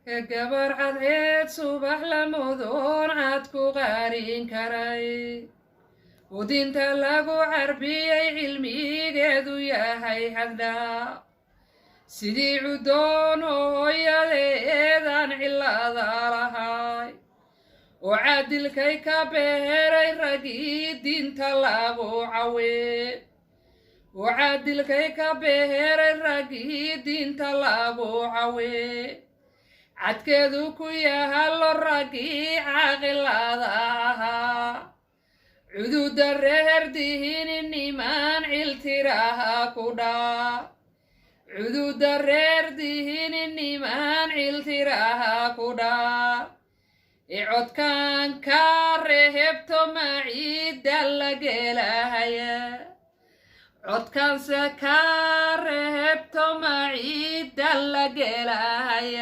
Gabar cadceed subax lamudoon cad ku qaarin karay, udinta lagu carbiyey cilmigeedu yahay xaddhaa, sidii cudoon hooyadeedaan cilada lahay, oo caadilkay ka beeray raggii diinta lagu cawe, oo caadilkay ka beeray raggii diinta lagu cawe, cadkeedu ku yahalo raggii caaqilada ahaa, cududa reer dihini nimaan ciltiraha ku dhaa, cududa reer dihini nimaan ciltiraha ku dhaa, e codkaan ka rehebto maciidda la gelahaya, codkaanse ka rehebto maciidda la gelahaya.